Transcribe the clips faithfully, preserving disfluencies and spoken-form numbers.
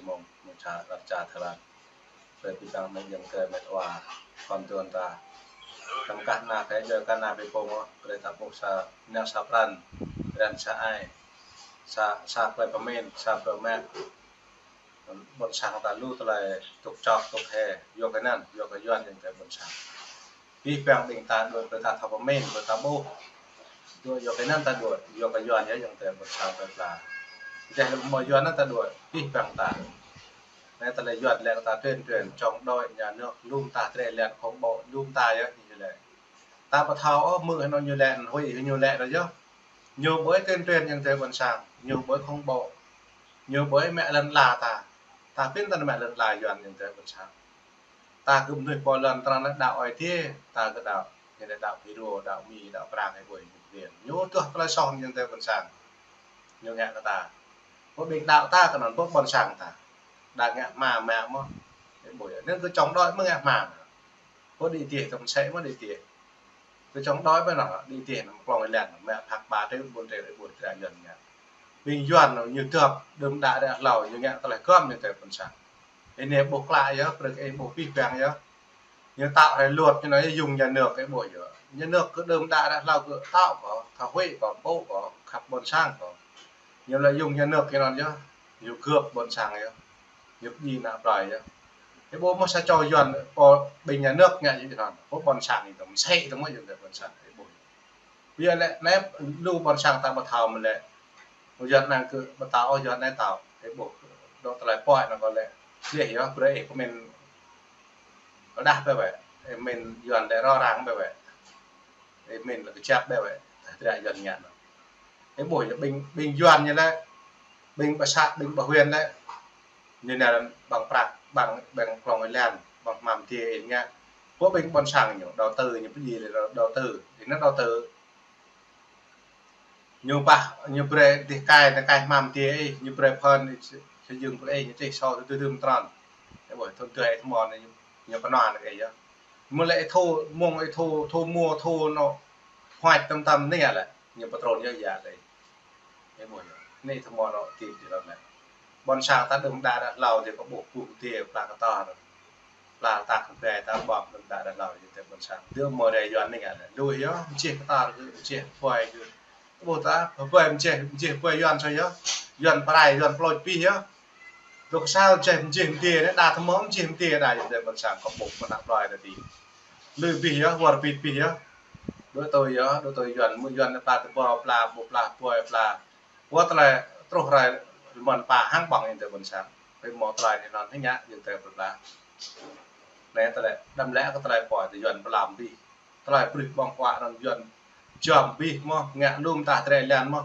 mông, mông ča, ră ča thơlan. Brơi pơgang mĕt yang kơ mĕt wa, khom tuan ta. Tăm kah na kơ jơ kah na bê pông, brơi ta ƀuh sa, nao sa pran, ran sa ai, sa, sa plơi pơmĭn, sa plơi mĕ. Ƀôn sang ta lu tơlơi tŭk čŏk tŭk hê, yua kơ anŭn, yua kơ Yuan yang kơ ƀôn sang. Pih pang ƀing ta đuaĭ, ƀing ta thâo pơmĭn, ƀing ta ƀuh. Đuaĭ yua kơ anŭn ta đuaĭ, yua kơ Yuan yơh yang tơ ƀôn sang tơ pla. Dêh lĕ mơ̆ Yuan anŭn ta đuaĭ, pih pang ta. Anai tơlơi Yuan lĕ kơ ta tuyên truyền, chống đối nhà nước, lŏm ta, trĕ lĕ khủng bố, lŏm ta yơh, ñu lĕ. Ta ƀu thâo ôh, mơ̆ hơnŭn ñu lĕ, huĭ ñu lĕ anŭn yơh. Ñu ƀu tuyên truyền yang tơ ƀôn sang, ñu ƀu khủng bố. Ñu ƀu mĕ lŏn la ta. Ta pĭn ta mĕ lŏn la Yuan yang tơ ƀôn sang. Ta kơ mơnuih pô lŏn trăn đaŏ ơi tiê, ta kơ đaŏ, ñu đaŏ Phi Rô, đaŏ Mi, đaŏ Prang, ih ƀuh ñu kiăng. Ñu tuh tơlơi soh ñu tơ ƀôn sang. Ñu ngă kơ ta. Pô ƀing đaŏ ta kơ anŭn, pô ƀôn sang ta. Đa ngă hma mă mơ̆. Ih ƀuh yơh. Anŭn kơ chống đối mơ̆ ngă hma. Pô đĭ tiê, tơm sĕ mơ̆ đĭ tiê. Kơ chống đối ƀơi anŭn, đĭ tiê anŭn, klông ih lĕ, mă phak ba triệu, bốn triệu, ih ƀuh trĕ Yuan ngă. Ƀing Yuan anŭn, ñu dŏp, đưm đă ră hlâo, ñu ngă tơlơi gơm ñu tơ ƀôn sang. Ih anai ƀuh klă yơh, brơi ih ƀuh pih pang yơh. Ñu tŏ rai luật ñu anŭn yơh, dùng nhà nước ih ƀuh yơh. Nhà nước kơ đưm đă ră hlâo kơ tŏ kơ, thâo huĭ kơ, pô kơ, khăp ƀôn sang kơ. Ñu lĕ dùng nhà nước ñu anŭn yơh, ñu gơ̆p ƀôn sang yơh. Ñu pơjing ană plơi yơh. Ih ƀuh mơ̆ sa čô Yuan, pô ƀing nhà nước ngă ñu anŭn, pô ƀôn sang ñu tơm sĕ tơm mơ̆ ñu tơ ƀôn sang ih ƀuh. Ƀiă lĕ anai lu ƀôn sang ta ƀu thâo mơ̆ lĕ. Yuan anŭn kơ ƀu thâo, Yuan anai thâo. Ih ƀuh, dŏ tơlơi pơhiăp anŭn kơ lĕ. Lĕ yơh, brơi ih pơmĭn rơđah ƀơi wĕ. Ih pơmĭn Yuan lĕ rŏ răng ƀơi wĕ. Ih pơmĭn lĕ kơjăp ƀơi wĕ. Tơlơi Yuan ngă anŭn. Ih ƀuh yơh ƀing, ƀing Yuan ñu lĕ. Ƀing ƀă să, ƀing ƀă huyện lĕ. Ñu anai ƀăng prăk, ƀăng, ƀăng klông ih lĕ, ƀăng hmam tiê ih ngă. Pô ƀing ƀôn sang ñu, đầu tư ñu pơjing lĕ đầu tư. Ih anŭn đầu tư. Ñu pah, ñu brơi dih kai, anai kai hmam tiê ih, ñu brơi phơn, ih, ih, ih jing brơi ih, ñu čih sô tơdơi tơdơi mơ̆ trăn. Ih ƀuh, thun tơdơi ih tơmon, ñu, ñu pơnua anai ih yơh. Mơ̆ lĕ ih thu, mơ̆ng ih thu, thu mua, thu anŭn, hoạch tơm tơm anai lĕ, ñu pơtrun yơh yă lĕ. Ih ƀuh yơh. Anai tơmon anŭn, tip tip lăm lĕ. Ƀôn sang ta đưm đă ră hlâo dih kơ ƀuh ƀuh dih pla kơ ta. Pla ta kơ ƀai ta ƀơ̆ng đưm đă ră hlâo dih tơ ƀôn sang. Dih mơ̆ rai Yuan anai ngă lĕ. Lui yơh, mơčeh kơ ta kơ, mơčeh kơ puai kơ. Ƀuh ta, kơ puai mơčeh, mơčeh puai Yuan sô yơh. Yuan prai, Yuan plôč pih yơh. Dŏ kơ sa mơčeh, mơčeh mơtiê anai, đa tơmơ̆ mơčeh mơtiê đa dih tơ ƀôn sang kơ ƀuh mơ̆ ană plơi ta dih. Lui pih yơh, wơr bĭt pih yơh. Dŏ tui yơh, dŏ tui Yuan, mơ̆ Yuan anai pla tơƀâo pla, ƀuh pla, puai pla. Wơ̆t tơlơi truh rai lơmơn pă hăng ƀơ̆ng ñu tơ ƀôn sang. Ƀơi mơ̆ tơlơi anai anŭn hơngă ñu tơ pơpla. Anai tơlơi, đăm lĕ kơ tơlơi pơhiăp tơ Yuan pơlăm bih. Tơlơi brih ƀơ̆ng huă anŭn Yuan jăm bih mơ̆ ngă lŏm ta trĕ lĕ mơ̆.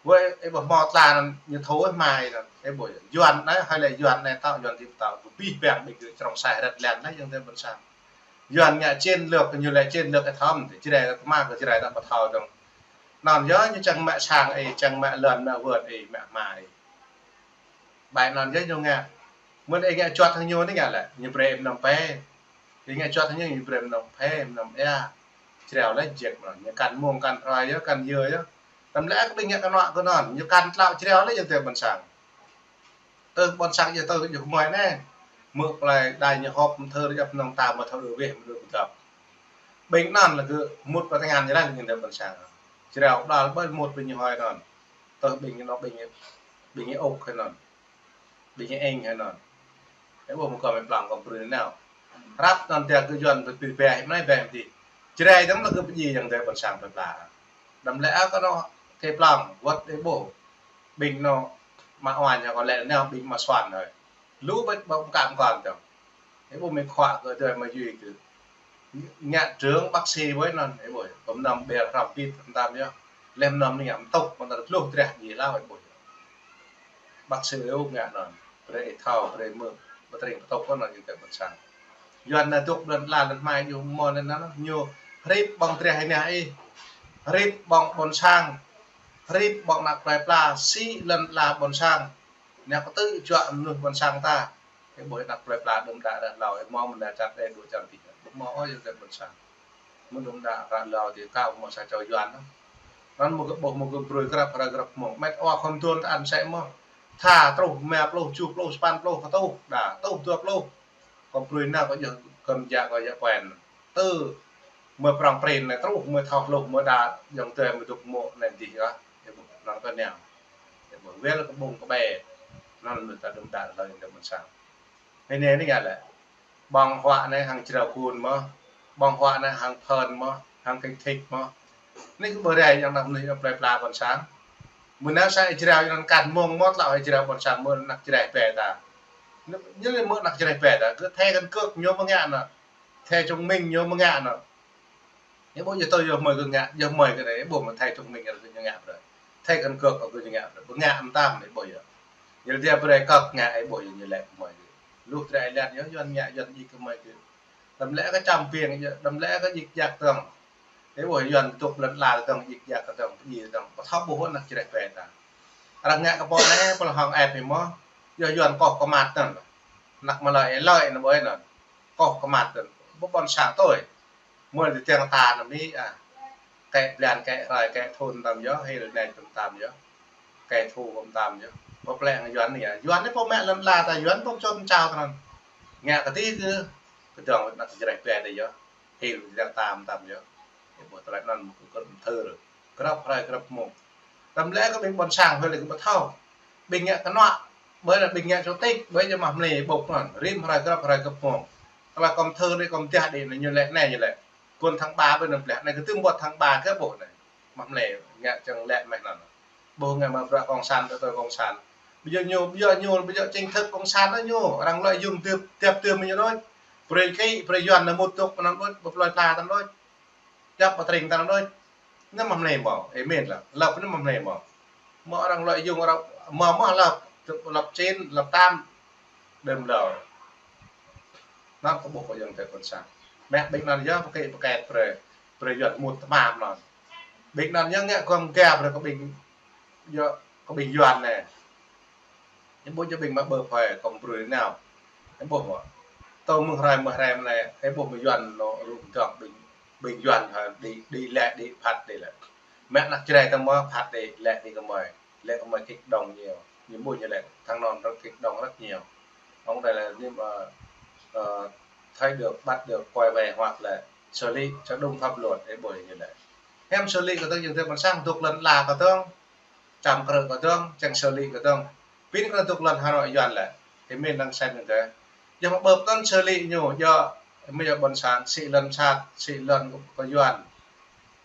Wơ̆t ih ƀuh mơ̆ tơlơi anŭn ñu thâo ih mai anŭn. Ih ƀuh Yuan anai, hơi lĕ Yuan anai tŏ, Yuan tip tŏ. Bih pang ƀing kơ trong sai rĕt lĕ anai ñu tơ ƀôn sang. Yuan ngă chiến lược, ñu lĕ chiến lược ih thâo, Jrai ta mă kơ Jrai ta ƀu thâo dơ̆ng. Anŭn yơh ñu čang mă sang ih, čang mă lŏn, mă wơ̆t ih, mă hma ih. Ƀai anŭn yơh ñu ngă. Mơ̆n ih ngă juăt hăng ñu anai ngă lĕ, ñu brơi ih mơnơ̆ng phe. Ih ngă juăt hăng ñu, ñu brơi mơnơ̆ng phe, mơnơ̆ng ia. Jrao lĕ jek mơnơ̆ng, ñu kăn mông, kăn hrơi yơh, kăn yơ yơh. Tơm lĕ kơ ƀing ngă kơnuă kơ anŭn, ñu kăn tlao jrao lĕ ñu tơ ƀôn sang. Tơ ƀôn sang ñu tơ ñu kơmơi anai. Mơ̆ plơi đa ñu họp mơ̆ thơ djăp mơnơ̆ng ta mơ̆ thâo đuaĭ weh mơ̆ đuaĭ pơdăp. Ƀing anŭn lĕ kơ mŭt pơtơngan ñu lĕ ñu tơ ƀôn sang. Jrao đa lĕ ƀơi mŭt ƀing ñu hơi anŭn. Tơ ƀing ñu anŭn ƀing ñu, ƀing ñu Úc hơi anŭn. Ƀing ñu Eng hơi anŭn. Ih ƀuh mơ̆ kơ mĕ plang kơ brơi nao. Răp anŭn tơdah kơ Yuan pơpil bĕ, hĭ anai bĕ hĭ. Jrai tơm lĕ kơ pơjing yang tơ ƀôn sang pơpla. Đăm lĕ ơ kơ anŭn kơ plang, wơ̆t ih ƀuh. Ƀing anŭn mă oan ñu kơ lĕ nao ƀing mă suan hơi. Lu ƀĕ ƀơ̆ng kăm kăn tơm. Ih ƀuh mĕ khua kơ tơdơi mă yui kơ. Ngă trưởng bác sĩ ƀơi anŭn, ih ƀuh. Pơm năm ƀer hrăm bit tơm tơm yơh. Lĕ mơnơ̆ng anai ngă mơtŭk, mơ̆ng tơlơi tluh drah ñu lăi ih ƀuh. Bác sĩ ih ƀuh ngă anŭn. Brơi ih thâo, brơi ih mơ̆. Pơtring pơtŭk kơ anŭn ñu tơ ƀôn sang. Yuan anai dŏ ƀơi lŏn la lŏn hmai ñu mơ̆ lĕ anŭn, ñu hrip ƀơ̆ng drah ih anai ih. Hrip ƀơ̆ng ƀôn sang. Hrip ƀơ̆ng ană plơi pla, sĭ lŏn la ƀôn sang. Anai kơ tơ juă mơnuih ƀôn sang ta. Ih ƀuh ană plơi pla đưm đă ră hlâo, ih mơ̆ mơ̆n čăt ih dŏ čăt bih. Ƀu mơ̆ ôh yang tơ ƀôn sang. Mơ̆ đưm đă ră hlâo dih kâo mơ̆ sa čô Yuan. Anŭn mơ̆ kơ ƀuh mơ̆ kơ brơi grăp hrơi grăp mông. Mĕt wa khom tuan ta ăn sĕ mơ̆. Tha truh rơma pluh, tơjuh pluh, sapăn pluh, kơ tuh, đa, tuh dua pluh. Kơ brơi nao kơ yơh, kơ mơjă kơ yă puen. Tơ, mơi prong prin anai truh, mơi thâo hluh, mơi đa, yŏng tơi mơi dŏ mŏ anai dih ah. Yă ƀuh, anŭn kơ nao. Yă ƀuh, wơl kơ ƀơ̆ng kơ ƀe. Anŭn mơi ta đơ̆m đă lơi đơ̆m mơ̆n sang. Hơnai anai ngă lĕ. Ƀơ̆ng huă anai hăng jrao gun mơ̆, ƀơ̆ng huă anai hăng phơn mơ̆, hăng kơčĭk mơ̆. Anai kơ ƀu rai yang anăp mơnuih plơi pla ƀôn sang. Mơ̆ nao sa ih jrao yang anăn kăn mông mơ̆ tlao ih jrao ƀôn sang mơ̆ anăp Jrai pĕ ta. Ñu lĕ mơ̆ anăp Jrai pĕ ta, kơ thẻ căn cước ñu mơ̆ ngă anŭn. Thẻ chứng minh ñu mơ̆ ngă anŭn. Yă ƀuh yơh tơ yơh mơi kơ ngă, yơh mơi kơ anai, yă ƀuh mơ̆ thẻ chứng minh kơ ñu ngă brơi. Thẻ căn cước kơ ñu ngă brơi. Ƀu ngă mơtam yă ƀuh yơh. Yă lĕ dia brơi kơ ngă yă ƀuh yơh ñu lĕ kơ mơi kơ. Luh Jrai lĕ yơh, Yuan ngă, Yuan djik kơ mơi kơ. Đăm lĕ kơ čăm piêng yơh, đăm lĕ kơ djik djak tơ̆ng. Yă ƀuh Yuan tŭk lăn la tơ̆ng, djik djak tơ̆ng, pơdjai tơ̆ng. Pơthâo ƀuh anăp Jrai pĕ ta. Arăng ngă kơ pô anai, pơlhŏng ĕp yơh mơ̆. Yơh Yuan kŏh kơ măt tơ̆ng. Anăp mơlơi lơi anŭn ƀơi anŭn. Kŏh kơ măt tơ̆ng. Ƀuh ƀôn sang tui. Mơi tơdang ta anŭn mĭ, ah, kĕ blan, kĕ hrơi, kĕ thŭn tam yơh, hil anai tŭm tam yơh. Kĕ thu kŭm tam yơh. Pơplĕ hăng Yuan anai yơh. Yuan anai pô mă lăn la ta, Yuan pô čŏm čao ta anŭn. Ngă kơ tih kơ, kơdŏng anăp Jrai pĕ ta yơh. Hil tơdang tam tam yơh. Yă ƀuh tơlơi anŭn mơ̆ kơ kơ̆n thơr. Grăp hrơi grăp mông. Đăm lĕ kơ ƀing ƀôn sang hơi lĕ kơ ƀu thâo. Ƀing ngă kơnuă, ƀơi anŭn ƀing ngă čô tik, ƀơi yơh mă mlei ƀuh anŭn. Rĭm hrơi grăp hrơi grăp mông. Tơlơi kơ̆m thơr đĭ kơ̆m tiah đĭ anai ñu lĕ anai ñu lĕ. Kŭn tháng ba ƀơi anŭn plĕ, anai kơ tơm ƀuh tháng ba kơ ƀuh anai. Mă mlei ngă čang lĕ mơ̆ anŭn. Ƀuh ngă mă bruă cộng sản tơ tơ cộng sản. Ƀu djơ̆ ñu, ƀu djơ̆ ñu, ƀu djơ̆ chính thức cộng sản anŭn ñu. Arăng lợi dụng tơp, tơp tơm ñu đôč. Brơi kơ, brơi Yuan anŭn mŭt tŭk anŭn đôč, ƀu plơi pla ta anŭn đôč. Djăp pơtring ta anŭn đôč. Anŭn mă mlei mơ̆, ih mĭn lah. Lăp anŭn mă mlei mơ̆. Mơ̆ arăng lợi dụng arăng, mơ̆ mơ̆ lăp, lăp čin, lăp tam. Đơ̆m lơ. Anŭn kơ ƀuh kơ yŏng tơi ƀôn sang. Mă ƀing anŭn yơh pơkĕ pơkĕt brơi, brơi Yuan mŭt tơmam anŭn. Ƀing anŭn yơh ngă gom găp brơi kơ ƀing, yơh kơ ƀing Yuan anai. Yă ƀuh yơh ƀing mă ƀơi phơi kŏm brơi nao. Yă ƀuh mơ̆. Tơ mơ̆ng hrơi mơ̆ng hrơi anai, yă ƀuh mơ̆ Yuan anŭn rŭng dŏng ƀing, ƀing Yuan hă đĭ, đĭ lĕ, đĭ phat đĭ lĕ. Mă anăp Jrai ta mơ̆ phat đĭ lĕ đĭ kơ mơi. Lĕ kơ mơi kích động ñu. Ñu ƀuh ñu lĕ, thăng anŭn rất kích động rất nhiều. Ông đây là nếu mà, ờ, thấy được, bắt được, quay về hoặc là xử lý cho đúng pháp luật, yă ƀuh ñu lĕ. Hiam xử lý kơ tơ̆ng yŏng tơi ƀôn sang dŏ lăn la kơ tơ̆ng. Čăm krư̆ kơ tơ̆ng, čang xử lý kơ tơ̆ng. Pin kơ dŏ lăn Hà Nội Yuan lĕ. Ih mĭn năng sai mĭn tơi. Yơh mă ƀơ̆p tơ̆ng xử lý ñu, yơh, mơ̆ yơh ƀôn sang, sĭ lăn sat, sĭ lăn kơ Yuan.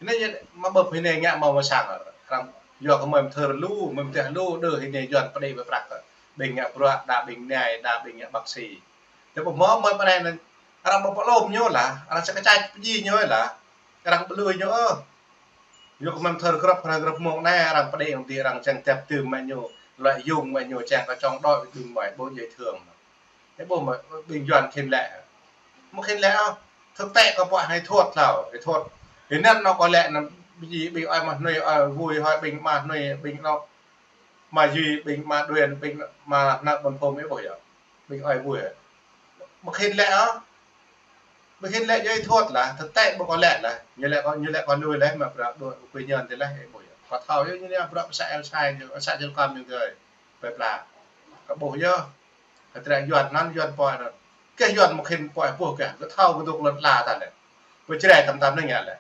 Anai yơh mă ƀơ̆p hơnai ngă mơ̆ mơ̆ sang. Arăng, yơh kơ mơi mơthơr lu, mơi mơtiah lu, đơ hơnai Yuan pơđĭ pơprăk. Ƀing ngă bruă, đa ƀing nai, đa ƀing ngă bác sĩ. Tơdah ƀu mơ̆ mơi pơnai anŭn, arăng ƀu pơlom ñu lah, arăng sa kơčăč pơdjai ñu lah, arăng ƀu lui ñu ôh. Yua kơ mơ̆n thơr grăp hrơi grăp mông anai, arăng pơđĭ hăng tih arăng čang tep tưm mă ñu, lợi dụng mă ñu čang kơ čŏng đôč ƀing mơi ƀu djai thương. Yă ƀuh mơ̆ ƀing Yuan khĭn lĕ. Mơ̆ khĭn lĕ ôh, thực tế kơ pô hơnai thuăt hlâo, hơnai thuăt. Hơnăn anŭn kơ lĕ anŭn ƀing, ƀing ơi mă hnui, ơi vui hơi ƀing mă hnui, ƀing anŭn mă Yuan, ƀing mă Đuên, ƀing mă hnă ƀôn phôm yă ƀuh yơh. Ƀing ơi ƀuh yơh. Mơ̆ khĭn lĕ ôh. Mơ̆ khĭn lĕ yơh thuăt lah, thực tế ƀu kơ lĕ lah. Ñu lĕ kơ, ñu lĕ kơ nuih lĕ mă bruă đuaĭ kơ Yuan tơlơi yă ƀuh yơh. Kơ thâo yơh ñu lĕ bruă pơsă El Sai, pơsă Jel Kam ñu tơi. Plơi pla. Kơ ƀuh yơh. Kơ tơlơi Yuan anŭn, Yuan pô anŭn. Kơ Yuan mơ̆ khĭn pô ƀuh kơ. Kơ thâo kơ dŏ lăn la ta lĕ. Pơčrĕ tam tam anai ngă lĕ.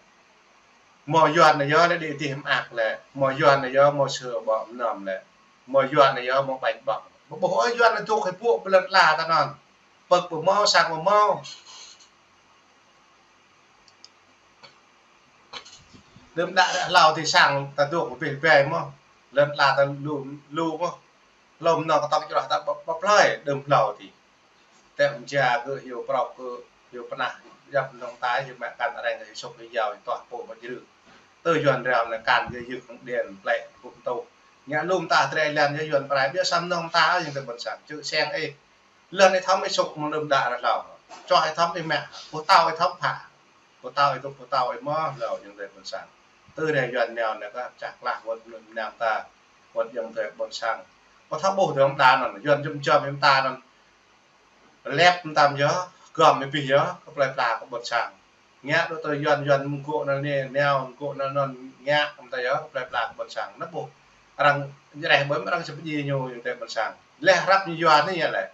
Mơ̆ Yuan anai yơh lĕ đĭ tih mơak lĕ. Mơ̆ Yuan anai yơh mơ̆ sơ ƀô̆ mơnam lĕ. Mơ̆ Yuan anai yơh mơ̆ ƀañ ƀŏk. Ƀuh ôh Yuan anai dŏ hơpuă pơ lăn la ta anŭn. Pơk ƀu mâo, sang ƀu mâo. Đơ̆m đă ră hlâo tih sang ta dŏ pơ pih ƀai mơ̆. Lăn la ta lu, lu mơ̆. Hlŏm nŏ kơtŏk črah ta ƀă, ƀă plơi đơ̆m hlâo tih. Tĕ mơja kơ hyu prŏk kơ hyu pơnah, yap nŏng ta hyu mă kăn arăng hyu sŏk hyu yao hyu tuah pô mă jrư. Tơ Yuan rao anai kăn hyu yưk hăng đen plĕ bŭk tŭ. Ngă lŏm ta trĕ lăn yơh Yuan prai biă sam nŏng ta yơh tơ ƀôn sang čư̆ seng ih. Lăn ih thŏm ih sŏk mơ̆ng đơ̆m đă ră hlâo. Čoh ih thŏm ih mă, pơtâo ih thŏm phă. Pơtâo ih tŭk pơtâo ih mơ̆ hlâo yơh tơ ƀôn sang. Tơ ră Yuan nao anai kơ čah klah wơ̆t mơnam ta. Wơ̆t yơh tơ ƀôn sang. Pơtâo ƀuh tơ̆ng đa anŭn, Yuan jum jum yơh ta anŭn. Lĕp mơtam yơh, gom mơ̆ pih yơh, kơ plơi pla kơ ƀôn sang. Ngă dŏ tơ Yuan, Yuan mơ̆ng gŏ anŭn anai, nao mơ̆ng gŏ anŭn anŭn ngă mơtam yơh, kơ plơi pla kơ ƀôn sang. Anŭn ƀuh. Arăng ñu reh ƀơi arăng sĭt pơdjai ñu, ayŏng adơi ƀôn sang. Leh răp ñu yua anai yơh lĕ.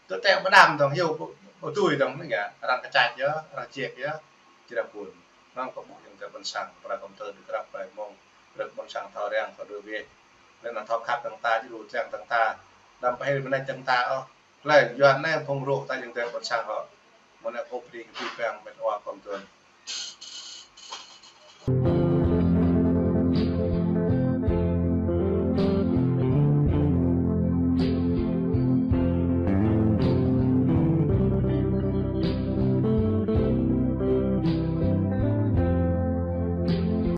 Tơ tĕ ƀu đam dong, hyu ƀu, ƀu dưi dong anai yơh. Arăng kơčăt yơh, arăng ček yơh. Či ră ƀun. Anŭn kâo ƀuh ayŏng adơi ƀôn sang, pơrai kơmtơ dŏ krăp, pơrai mơ̆ng, pơrai ƀôn sang thâo răng, thâo dŏ wĕh. Leh anŭn thâo khăp dơ̆ng ta, djru tlang dơ̆ng ta. Đăm pơhil bơnai dơ̆ng ta ôh. Tơlơi yua anai phung rŏh ta ayŏng adơi ƀôn sang hŏ. Mơ̆n anai kâo pơđing kơ abih bang met wa kơmtơ.